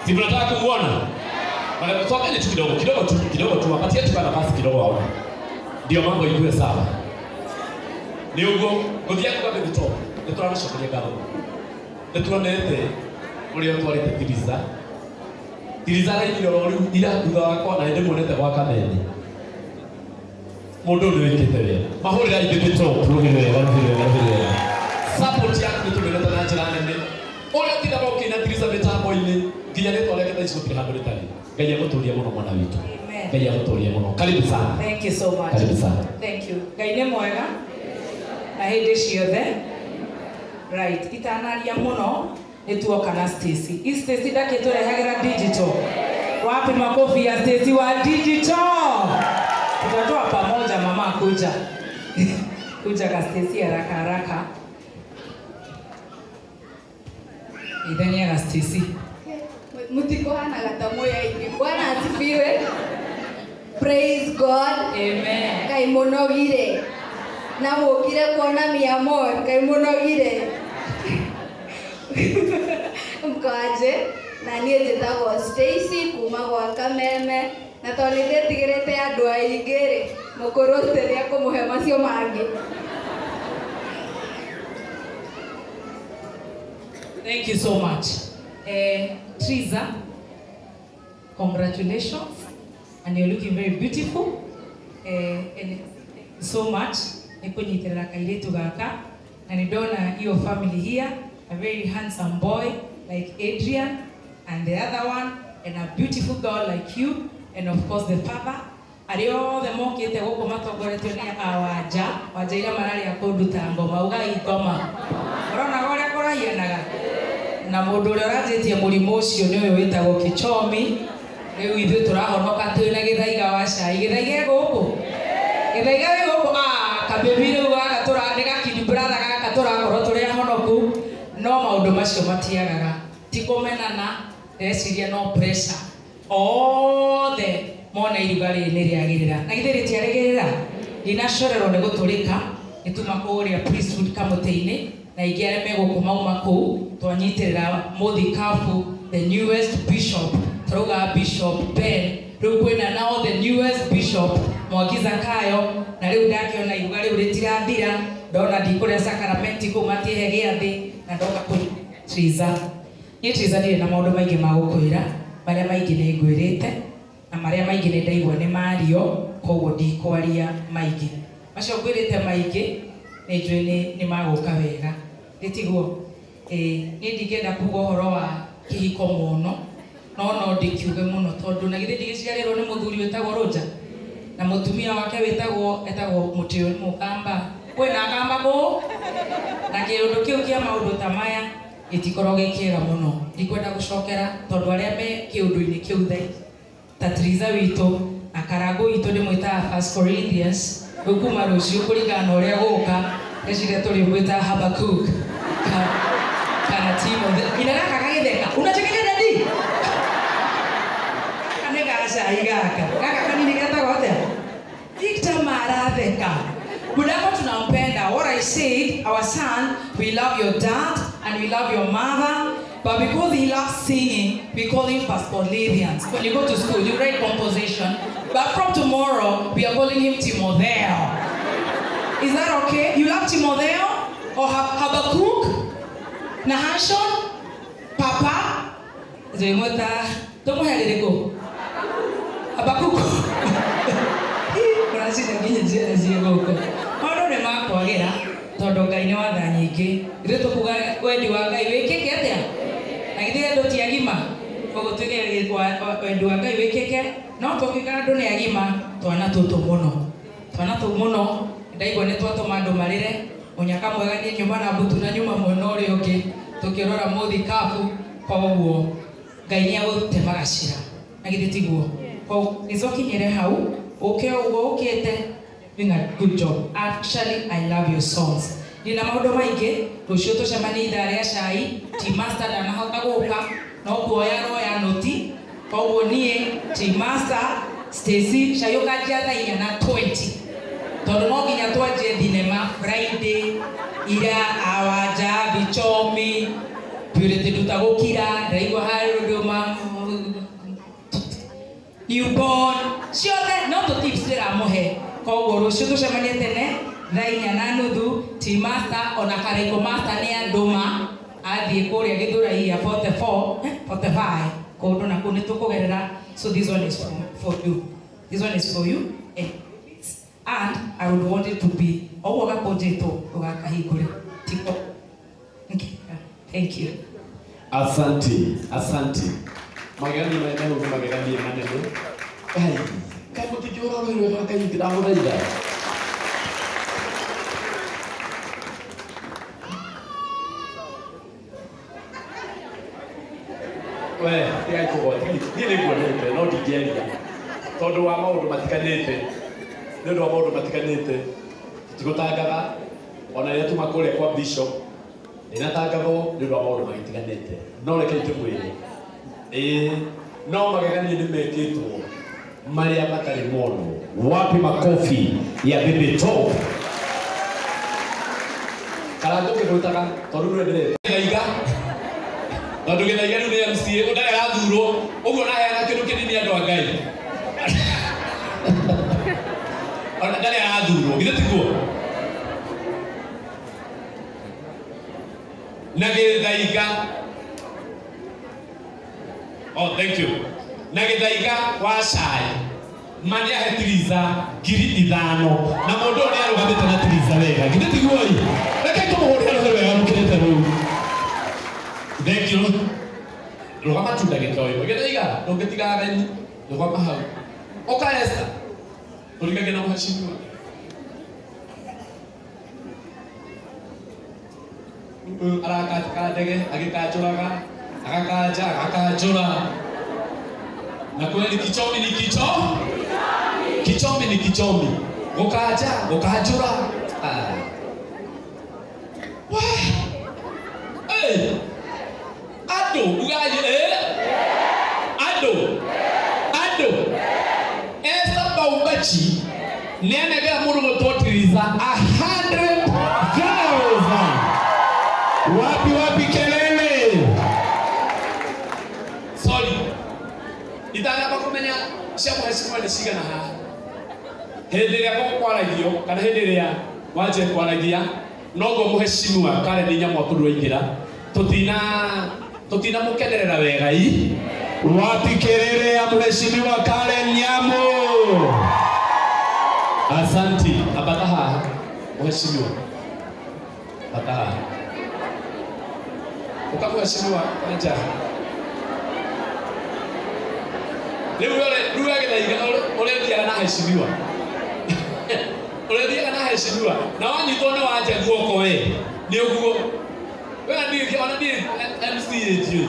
Si mnataka kumuona? Sogeni tu kidogo, kidogo tu, kidogo tu, wapatie tu nafasi kidogo waone. Ndio mambo ikuwe sawa. Ni uguo guthia kuga bithito nĩ tũramũcokeria ngatho nĩ tuonete ũrĩa ũtwarĩte Tiriza. Tiriza arainire oro rĩu ira thutha wakwa na nĩndĩmuonete gwa Kamene. Mũndũ ũyũ nĩwĩkĩte wega. Mahũrĩra ithe bithito rũhĩ wega, rũhĩ wega, rũhĩ wega. Support yaku nĩ tũmĩonete na njĩra nene. Ũrĩa ũtindaga ũkĩina Tiriza mĩtambo-inĩ nginya rĩtwa rĩake thaa ici gũtirĩ handũ rĩtarĩ. Ngai agũtũrie mũno mwana witũ. Ngai agũtũrie mũno. Karibu sana. Thank you so much. Karibu sana. Thank you. Ngai nĩ mwega na hĩndĩ ciothe. Right, itanaria mũno nĩ tuoka na Stacy. I Stacy ndakĩtũrehagĩra digital. Wapi makofi ya Stacy wa digital? Tutatoa pamoja mama kuja. Kuja ka Stacy haraka haraka. Ithania ga Stacy. Mutikuhanaga ta mwĩ aingĩ. Bwana asifiwe. Praise God. Amen. Ngai mũnogire. Na mũkire kuona mi amor. Ngai mũnogire. Mkoaje? Na niĩ njĩtagwo Stacy kuma gwa Kameme. Na tondũ nĩ ndĩtigĩrĩte andũ aingĩ rĩ, mũkũrũ ũcio nĩ ekũmũhe macio mangĩ. Thank you so much. Triza, congratulations, and you're looking very beautiful. And thank you so much. Nĩ kũnyitĩrĩra kairĩtu gaka, na nĩ ndona your family here, a very handsome boy like Adrian, and the other one, and a beautiful girl like you, and of course the father. Arĩa othe mokĩte gũkũ matongoretio nĩ awanja, wanja iria mararĩa kũndũ ta ngoma, ugai ngoma. Ũronaga ũrĩa kũrahianaga? Na mũndũ ũrĩa ũranjĩtie mũrimũ ũcio nĩ ũyũ wĩtagwo Kĩchomi. Rĩu ithuĩ tũrahonoka twĩ na gĩthaiga wa cai. Gĩthaiga e gũkũ? Gĩthaiga wĩ gũkũ? Ah, kabĩbi rĩu gaka tũra, nĩ gakindi brother gaka tũrakorwo tũrĩ ahonoku. No maũndũ macio matiagaga. Ti kũmenana, ndĩreciria no pressure. Othe mona iruga rĩrĩ nĩ rĩagĩrĩra. Na githĩ rĩtiarĩgĩrĩra? Ndinacorerwo nĩ gũtũrĩka, nĩ tuma kũrĩa priesthood kamũtĩ-inĩ, na ingĩ arĩa me gũkũ mauma kũu, twanyitĩrĩra mũthikabu, the newest bishop, tũrauga Bishop Ben, rĩu kwĩna nao the newest bishop, Mwangi Zakayo, na rĩu ndakĩona iruga rĩu rĩtirathira, ndona ndikũrĩa sakaramenti kũu matihe gĩathĩ, na ndoka kũnyitĩrĩra Triza. Niĩ Triza ndirĩ na maũndũ maingĩ ma gũkwĩra, marĩa maingĩ nĩ ngwĩrĩte, na marĩa maingĩ nĩ ndaigua nĩ mario, koguo ndikwaria maingĩ. Macio ngwĩrĩte maingĩ, nĩ njũĩ nĩ magũka wega. Nĩ tiguo? Niĩ ndingĩenda kuga ũhoro wa kĩhiko mũno, no no ndĩkiuge mũno tondũ na githĩ ndigĩciarĩrwo nĩ mũthuri wĩtagwo Roger, na mũtumia wake etagwo Mũtĩo nĩ Mũkamba. Kwĩna Akamba kũu? Na kĩũndũ kĩu kĩa maũndũ ta maya gĩtikoragwo gĩ kĩega mũno. Ndikwenda gũcokera tondũ arĩa me kĩũndũ-inĩ kĩu thaa ici, ta Triza witũ na Karangũ witũ ndĩmwĩtaga First Corinthians, rĩu kuma rũciũ kũringana na ũrĩa gũka, ndeciria tũrĩmwĩtaga Habakkuk kana Timothy. Nginya gaka gagĩtheka. Unachekelea daddy? Gaka nĩ gacai gaka. Gaka kanini getagwo atĩa? Victor maratheka. Budako tunampenda. What I said, our son, we love your dad and we love your mother, but because he loves singing, we call him First Corinthians. When you go to school, you write composition, but from tomorrow, we are calling him Timotheo. Is that okay? You love Timotheo? Or Habakkuk? Nahashon? Papa? Habakkuk. Maũndũ nĩ makwagĩra tondũ Ngai nĩ wa tha nyingĩ. Ithuĩ tũkuga wendi wa Ngai wĩkĩke atĩa? Na githĩ andũ ti agima? Koguo tuge wendi wa Ngai wĩkĩke, no tũkiuga andũ nĩ agima, twana tũtũ mũno. Twana tũu mũno, ndaigua nĩ twatũma andũ marĩre. Mũnyaka mwega niĩ nyuma na mbutu na nyuma mwena ũrĩa ũngĩ, tũkĩrora mũthikabu, koguo Ngai nĩ agũtema gacĩra. Na githĩ tiguo? Koguo nĩcokinyĩre hau, ũke ũguo ũkĩte, doing a good job. Actually, I love your songs. Ndina maũndũ maingĩ, rũciũ tũcemanie ithaa rĩa cai, Team Master ndanahota gũka, no kuoya aroya noti, koguo niĩ, Team Master, Stacy, cai ũkanjia thaa inya na 20. Tondũ no nginya twanjie thinema Friday, ira, Awanja, Bichomi, Purity Nduta gũkira, ndaigua harĩ ũndũ ma Newborn ciothe no tũ tips ndĩramũhe. Koguo rũciũ tũcemanie tene thaa 4:30. Tea master ona Karaiko master nĩ andũma athiĩ kũrĩa Gĩthũrai ya 44 45 kũndũ na kũu nĩ tũkũgerera. So this one is for you, this one is for you, and I would want it to be oguo gakũnjĩtwo ũgakahingũre tiko. Thank you. Asante, asante. Magegania manene nĩ magegania manene. Ai, kaĩ mũtingĩhũra rũhĩ rwega Ngai ndĩramũthaitha. We, tigai kũgwa, niĩ nĩnguonete no ndingĩaria tondũ wa maũndũ matiganĩte. Nĩ ũndũ wa maũndũ matiganĩte tũtigũtangatha ona rĩrĩa tuma kũrĩa kwa bishop ndĩnatangathwo nĩ ũndũ wa maũndũ magĩtiganĩte, no rekei tũmwĩre ĩĩ no magegania nĩ mekĩtwo marĩa matarĩ monwo. Wapi makofi ya Baby Top? Karango kĩgwĩtaga tondũ nĩwe ndĩreta tondũ Gĩthaiga rĩu nĩ MCA ũndarĩ arathurwo ũguo naheana kĩndũ kĩnini andũ a Ngai ona ndarĩ arathurwo githĩ tiguo? Na Gĩthaiga, oh thank you, na Gĩthaiga wa cai mani ahe Tiriza 5,000 na mũndũ ũrĩa arũgamĩte na Tiriza wega githĩ tiguo? Reke tũmũhũrĩre rũhĩ wega rũkĩrĩte rũu. Thank you. Rũgama tu ndagĩka ĩmwe. Gĩthaiga ndũngĩtiga ageni, rũgama hau. Ũka Esther, tũrigage na mheshimiwa. Arakanja ndege agĩkanjũraga agakanja agakanjũra na kweli kichomi ni kichomi, kichomi ni kichomi, gũkanja gũkanjũra. Hey, andũ ugai andũ andũ Esther Baumbachi nĩ anengera mũndũ gwĩtwo Tiriza 100,000. Wapi wapi kelele? Sorry. Itanamba kũmenya cia mũhecimiwa nĩ cigana haha. Hĩndĩ ĩrĩa gũkwaragio kana hĩndĩ ĩrĩa wanje kwaragia noguo mũhecimiwa Karen Nyamwakũrũ aingĩra tũtinamũkenerera wega i. Wapi kelele ya mheshimiwa Karen Nyamu? Asanti. Ambata haha mheshimiwa, ambata haha ukamheshimiwa anja rĩu rĩu agĩthaiga ũrĩa thiaga na heshimiwa ũrĩa thiaga na heshimiwa na wanyitwo nĩ wanja guoko we nĩ ũguo we niĩ ona niĩ MCA ndiũĩ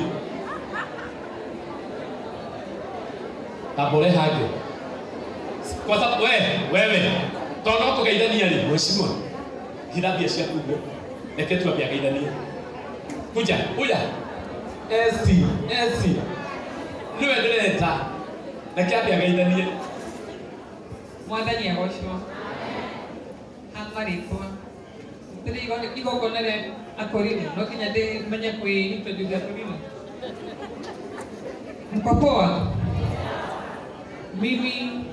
tambore hangĩ kwa sababu we wewe tondũ no kũgeithania rĩ mheshimiwa hitha mbia ciaku ũguo reke tuambie ageithanie. Kuja, kuja. SC, SC. Niwe ndĩreta. Reke ambie ageithanie. Mwathani agocwo. Hamarĩtwa. Tũrĩ igongona rĩa akorino no nginya ndĩmenye kwĩ introduce akorino. Mko poa? Mimi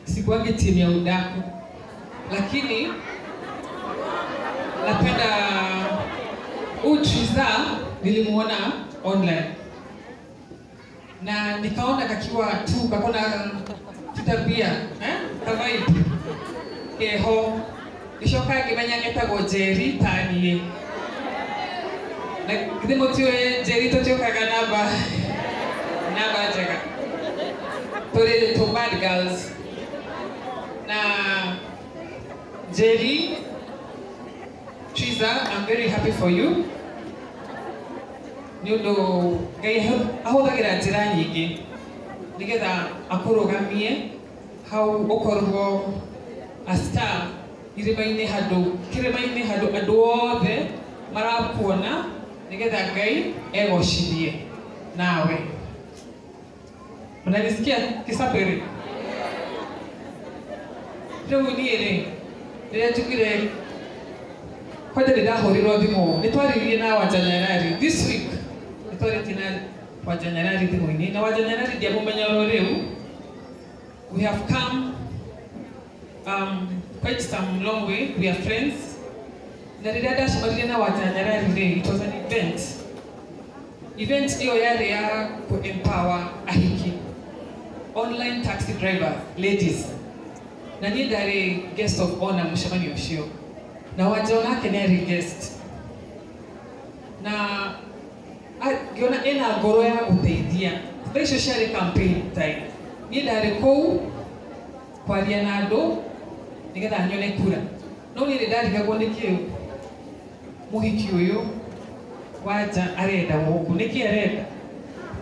sikuangi timu ya udaku, lakini napenda Utriza. Nilimuona online na nikaona kakiwa tu kakona tutabia kavai keho icoka ngĩmenya getagwo Njeri ta niĩ na githĩ mũtiũĩ Njeri tũtiũkaga namba njega tũrĩ tũ bad girls. Na Njeri Triza, I'm very happy for you. Nĩ ũndũ Ngai ahũthagĩra njĩra nyingĩ nĩgetha akũrũgamie hau ũkorwo a star irĩma-inĩ handũ kĩrĩma-inĩ handũ andũ othe marakuona nĩgetha Ngai egocithie nawe. Unanisikia Kisapere? Rĩu niĩ rĩ rĩrĩa njugire kwanja ndĩrahũrirwo thimũ nĩ twaririe na Wanja Nyarari this week nĩ twarĩtie na Wanja Nyarari thimũ-inĩ na Wanja Nyarari ndiamũmenya oro rĩu. We have come quite some long way. We are friends. Na rĩrĩa ndacemanirie na Wanja Nyarari rĩ, it was an event. Event ĩyo yarĩ ya ku empower ahiki, online taxi drivers, ladies. Na niĩ ndarĩ guest of honor mũcemanio ũcio. Na Wanja onake nĩ arĩ guest. Na ngĩona ĩna ngoro ya gũteithia. Thaa icio ciarĩ campaign time. Niĩ ndarĩ kũu kwaria na andũ nĩgetha nyone kura. No niĩ nĩ ndarigagwo nĩkĩ mũhiki ũyũ Wanja arenda gũkũ, nĩkĩ arenda?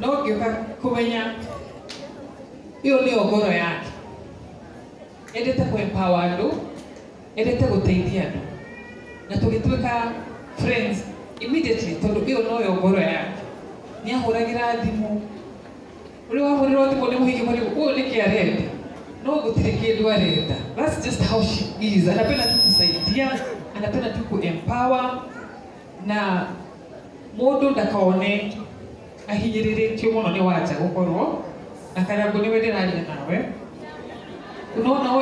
No ngĩũka kũmenya ĩyo nĩyo ngoro yake. Endete kũ empower andũ, endete gũteithia andũ. Na tũgĩtuĩka friends immediately tondũ ĩyo noyo ngoro yake. Nĩ ahũragĩra thimũ. Ũrĩa wahũrĩrwo thimũ nĩ mũhiki mũrĩgu, ũyũ nĩkĩ arenda? No gũtirĩ kĩndũ arenda. That's just how she is. Anapenda tu kusaidia, anapenda tu ku-empower na mũndũ ndakone ahinyĩrĩrĩtio mũno nĩ Wanja gũkorwo na Karangũ nĩwe ndĩraria nawe. Unaona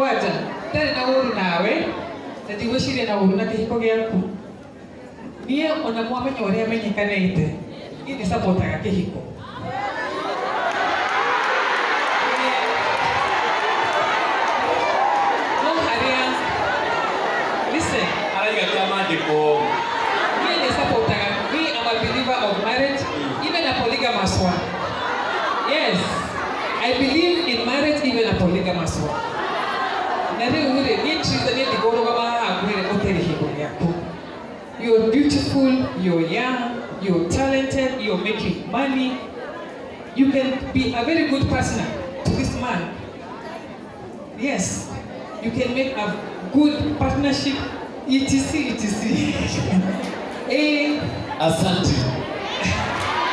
Wanja ndarĩ na ũru nawe na ndigwĩciria na ũru na kĩhiko gĩaku. Niĩ ona mwamenya ũrĩa menyekanĩte, niĩ nĩ supportaga kĩhiko. No harĩa, listen, Araiga kĩa maandĩko. Niĩ nĩ supportaga, me am a believer of marriage, even a polygamous one. Yes, I believe in marriage, even a polygamous one. Na rĩu rĩ, niĩ Triza niĩ ndigũrũgama haha ngwĩre ũte kĩhiko gĩaku. You're beautiful, you're young, you're talented, you're making money. You can be a very good partner to this man. Yes, you can make a good partnership, etc, etc. Eh, Asante.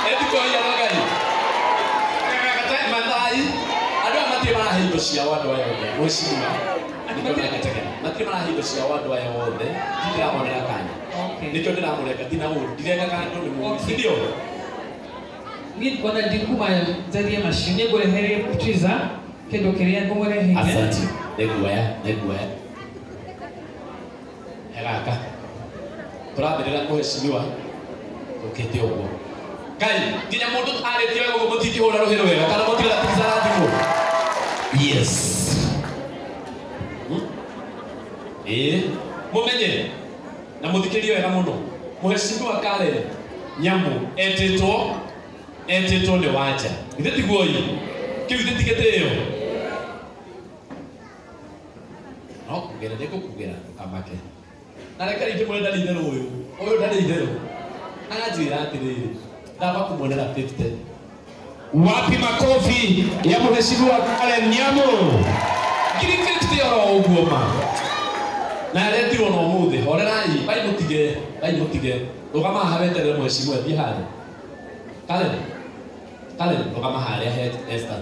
Etiko ya magai. Mathai. Andũ aya matirĩ marahe indo ciao andũ aya othe. Mheshimiwa. Nĩkĩo ndĩragetegera. Matirĩ marahe indo ciao andũ aya othe. Ndiramonera kanya. Okay. Nĩkĩo ndĩramũrenga tina ũru. Ndirengaga andũ nĩ mũru. Okay. Si ndio? Niĩ ona ndikuma njarie macio, nĩ ngũrehere Triza kĩndũ kĩrĩa ngũmũreheire. Asante. Nĩnguoya, nĩnguoya. He gaka. Tũrambĩrĩra mũheshimiwa tũkĩte ũguo. Ngai, nginya mũndũ arĩtie wega ũguo mũtingĩhũra rũhĩ rwega kana mũtigatigicara thimũ. Yes. Ĩĩ, mũmenye na mũthikĩrie wega mũno. Mũheshimiwa Karen Nyamu etĩtwo nĩ Wanja. Githĩ tiguo ĩ? Kĩu githĩ ti gĩtĩo? No kugera nĩ ngũkugera ndũkamake. Na reke rĩngĩ mwene ndarĩ itherũ ũyũ. Ũyũ ndarĩ itherũ. Aranjĩra atĩrĩrĩ, ndamba kũmuonera 50. Wapi makofi ya Mheshimiwa Karen Nyamu? Ngiri 50 oro ũguo ma. Na aretirwo na ũmũthĩ, horerai, bai mũtige, bai mũtige. Rũgama haha weterere mheshimiwa thiĩ harĩa. Karen, Karen, rũgama harĩa he Esther.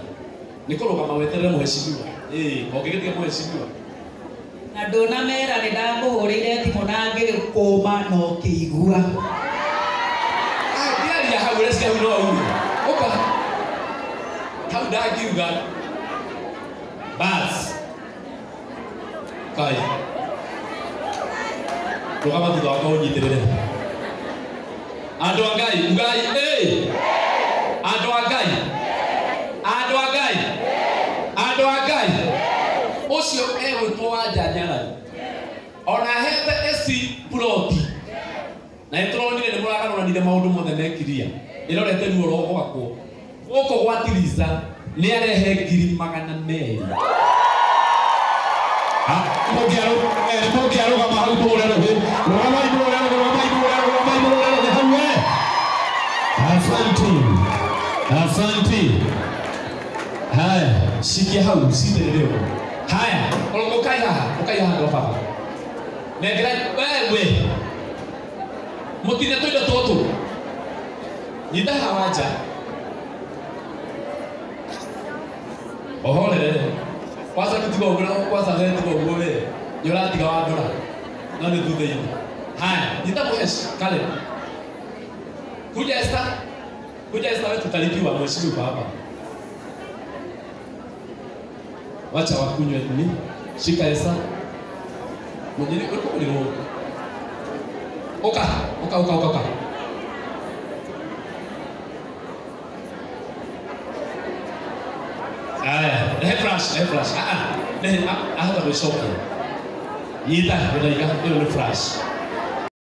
Nĩ kũrũgama weterere mheshimiwa. Ĩĩ, ũngĩgĩtiga mheshimiwa. Na ndũnamera nĩ ndamũhũrĩire thimũ na ngĩkũma na ũkĩigua. Angĩaria hau ũreciria hau no auge. Ũka. Hau ndangiuga. Bas. Kai. Rũgama thutha wakwa ũnyitĩrĩre. Andũ a Ngai, ugai, ĩ! Andũ a Ngai. Andũ a Ngai. Andũ a Ngai. Ũcio egwĩtwo Wanja Nyarari. Ona ahete eci ploti. Na nĩtũronire nĩ mũragarũranire maũndũ mothe mekiria. Ĩrorete ruo rwa gwakwo. Gũkũ gwa Tiriza nĩ arehe 200,000. Mũngĩarũgama hau mũhũre rũhĩ. Rũgamai mũhũre rũhĩ, rũgamai mũhũre rũhĩ, rũgamai mũhũre rũhĩ hau we. Asante. Asante. Haya, shikia hau, citĩrĩre ũguo. Haya, ũkai haha, ũkai haha ndo baba. Nengera wewe. Mũtine tũindo tũtũ. Nyita haha Wanja. Ũhorere. Kwanza gũtiga ũguo na kwanza we tiga ũguo we. Nĩ ũratiga wandora. No nĩ thutha-inĩ. Haya, nyita mũhesh, Karen. Kuja Esther. Kuja Esther, wewe tutalipiwa mheshimiwa hapa. Wacha wakunywe nini? Shika Esther. Mwenyewe uko ulio. Oka, oka oka oka oka. Aya, he flash, he flash. Ah ah. Ne hata gwicokia. Nyita, ndaiga, ĩyo nĩ flash.